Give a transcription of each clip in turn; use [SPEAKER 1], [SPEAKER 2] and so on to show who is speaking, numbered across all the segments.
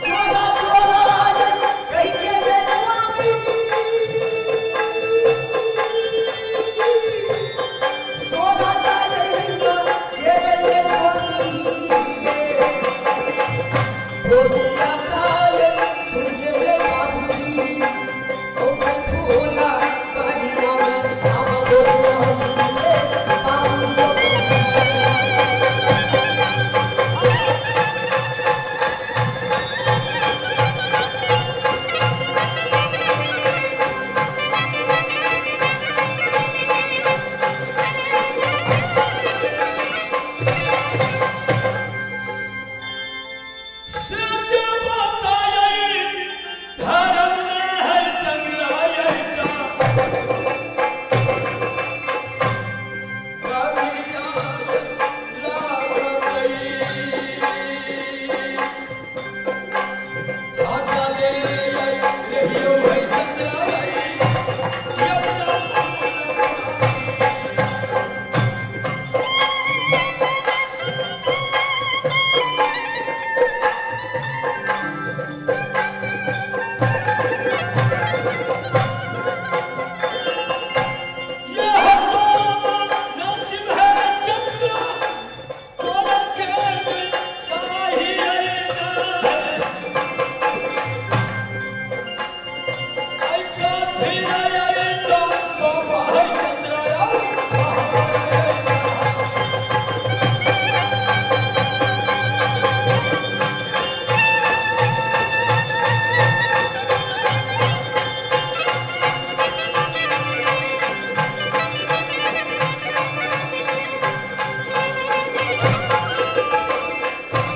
[SPEAKER 1] चोरा चोरा कहि के रे स्वामी सोना तारे स्वामी बोलिया तारे सुन के रे बाबूजी ओ फूला बगिया में अब बोलिया सुन के बाबूजी।
[SPEAKER 2] सत्य बताई धर्म में हरिचंद्र यह तो नसीब है चंद्र तोरा के चाहिए ना आई काथी आई तो बाबा है चंद्र आई।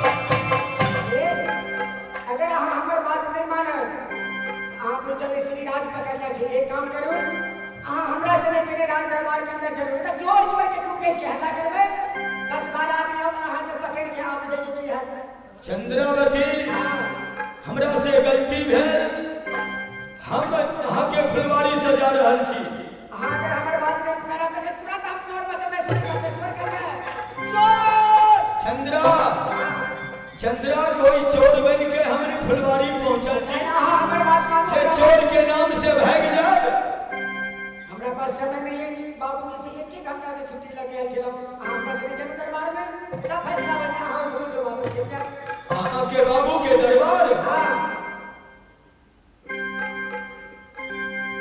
[SPEAKER 1] ए, अगर अहाँ हमर बात नहीं मानब, अहाँ बुझल श्री राज पकड़ जाइ छी। एक काम करू, अहाँ हमरा सने पहिले राज दरबार के अंदर चलू, नहीं तऽ जोर जोर के खूब बेस के हल्ला करबै, 10-12 आदमी आओत, अहाँके पकड़ के आब जाइ की हैत।
[SPEAKER 2] चंद्रावती,
[SPEAKER 1] हाँ।
[SPEAKER 2] हमरा से गलती भेल, हम अहाँके फुलवारी से जा रहल छी।
[SPEAKER 1] अहाँ अगर हमर बात नहीं करब तऽ तुरंत हम शोर मचबै शुरू करबै, शोर करबै, शोर।
[SPEAKER 2] चंद्रा, चंद्रा कोई चोर बन के हमने फुलवारी पहुंचल छी।
[SPEAKER 1] नहीं, अहाँ हमर बात मानू।
[SPEAKER 2] जे चोर के नाम से भागि जाए।
[SPEAKER 1] हमरा पास समय नहीं है, बाबूजी से एक एक घंटा के छुट्टी लग गेल छल। अहाँ हमरा संगे चलू दरबार में, सब फैसला बन जाए। अहाँ झूठ से बाबू के
[SPEAKER 2] अहाँ के बाबू के दरबार?
[SPEAKER 1] हाँ।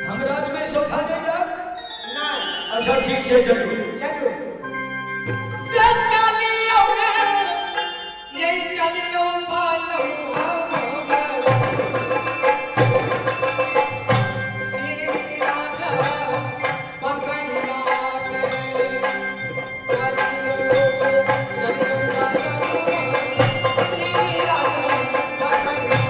[SPEAKER 2] हम राज में सोथा नहीं जाए।
[SPEAKER 1] नहीं।
[SPEAKER 2] अच्छा ठीक छै, चलू।
[SPEAKER 1] चलू।
[SPEAKER 3] से चलियो रे, यही चलियो बालम श्री राजा पकड़िया के, चलियो चलियो बालम श्री राजा पकड़िया।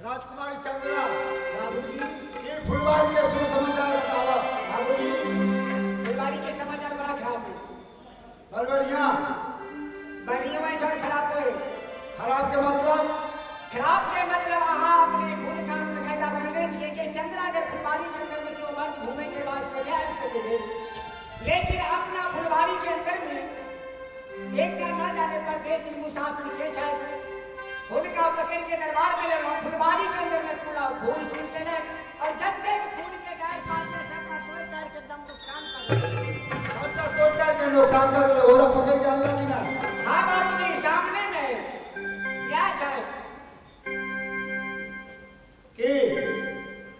[SPEAKER 4] राजकुमारी चंद्रा
[SPEAKER 1] बाबूजी
[SPEAKER 4] ये फुलवारी के सुसमाचार बतावा।
[SPEAKER 1] बाबूजी फुलवारी के समाचार बड़ा खराब है।
[SPEAKER 4] बड़ बढ़िया।
[SPEAKER 1] बढ़िया में छोड़ खराब है।
[SPEAKER 4] खराब के मतलब?
[SPEAKER 1] खराब के मतलब अहाँ अपने खुद कानून कायदा बनने छियै कि चंद्रागढ़ फुलवारी के अंदर में जो मर्द घूमे के वास्ते नहीं आबि सके है, लेकिन अपना फुलवारी के अंदर में एक ना जाने परदेसी मुसाफिर के छथि, हुनका पकड़ के दरबार में लेलहुँ, फुलवारी के अंदर में पूरा फूल चुन लेलक और जतेक फूल के डारि पात छै सबटा तोड़ि ताड़ि के एकदम नुकसान कर देलक।
[SPEAKER 4] सबटा तोड़ि ताड़ि के नुकसान कर देलक। ओकरा पकड़ के अनलक कि ना?
[SPEAKER 1] हाँ बाबूजी सामने में क्या छै।
[SPEAKER 4] की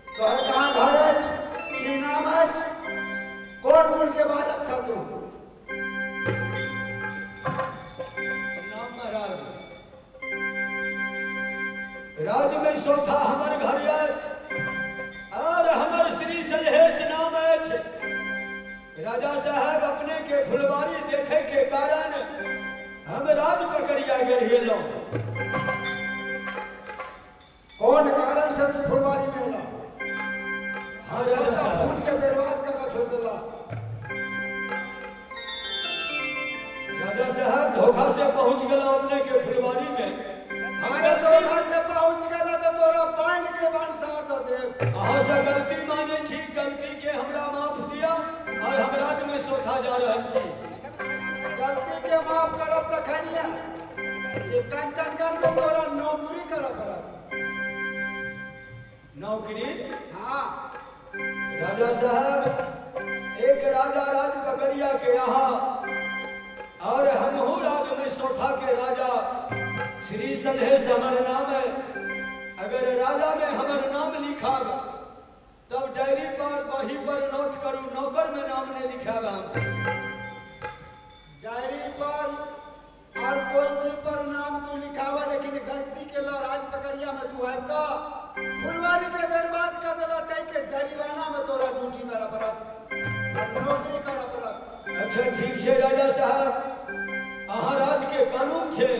[SPEAKER 4] तोहर कहाँ घर अछि, की नाम अछि, कोन कुल के बालक छ तू?
[SPEAKER 2] नाम महाराज राज में सोथा हमर घर अछि और हमर श्री सलहेश नाम अछि। राजा साहब अपने के फुलवारी देखे के कारण हम राज पकड़िया गेलहुँ।
[SPEAKER 4] कौन कारण से तू फुलवारी में एला?
[SPEAKER 2] हाँ राजा साहब।
[SPEAKER 4] फूल के बर्बाद कर के छोड़ देला।
[SPEAKER 2] राजा साहब धोखा से पहुंच गेलहुँ अपने के फुलवारी में।
[SPEAKER 4] अरे धोखा से पहुंच गेला तो तोरा पानि के बंसार दऽ देब।
[SPEAKER 2] अहाँ से गलती माने छी, गलती के हमरा माफ दिया और हम राज में सोथा जा रहल छी।
[SPEAKER 4] गलती के माफ करब तखनिया ये कंचनगढ़ में तोरा नौकरी करऽ पड़त।
[SPEAKER 2] नौकरी?
[SPEAKER 4] हाँ।
[SPEAKER 2] राजा साहब एक राजा राज पकड़िया के यहाँ और हमहू राज में सोथा के राजा श्री सलहेश हमर नाम है। अगर राजा में हमर नाम लिखाब तब डायरी पर बही पर नोट करू, नौकर में नाम नहीं लिखाब हम।
[SPEAKER 4] डायरी पर और कोई चीज पर नाम तू लिखावा, लेकिन गलती के लो राज पकड़िया में तू आबि कऽ फुलवारी के बर्बाद कर देला, तै के जरिमाना में तोरा ड्यूटी करऽ पड़त और नौकरी करऽ पड़त।
[SPEAKER 2] अच्छा ठीक छै राजा साहब, अहाँ राज के कानून छै,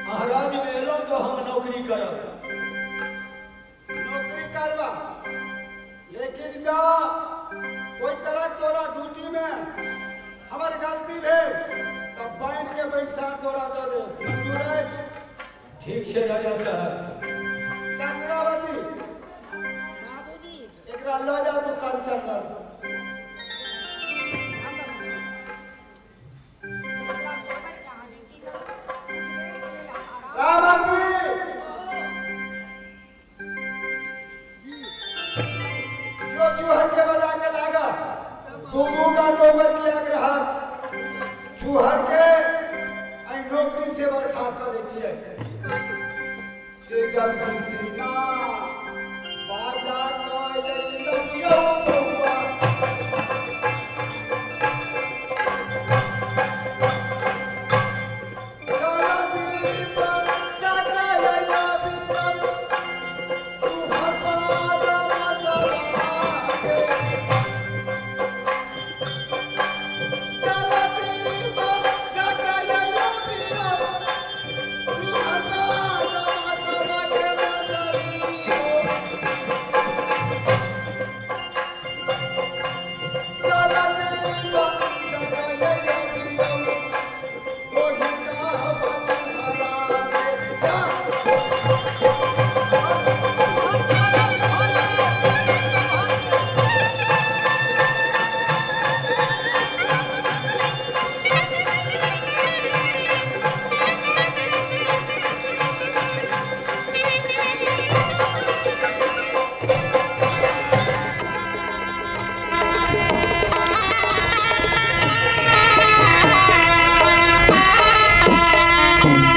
[SPEAKER 2] अहाँ राज में एलहुँ तो हम नौकरी करब।
[SPEAKER 4] नौकरी करबा, लेकिन जा कोई तरह तोरा ड्यूटी में हमर गलती भेल तब बांध के बैसार तोरा दऽ देब। मंजूर अछि?
[SPEAKER 2] ठीक छै राजा साहब।
[SPEAKER 4] चंद्रावती
[SPEAKER 1] बाबूजी
[SPEAKER 4] एकरा लऽ जा तू कंचनगढ़। रामती जो चूहर के बजा के लागा दू दू का नौकर के आग्रह चूहर के आई नौकरी से बर्खास्त कर दै छियै से जल्दी श्री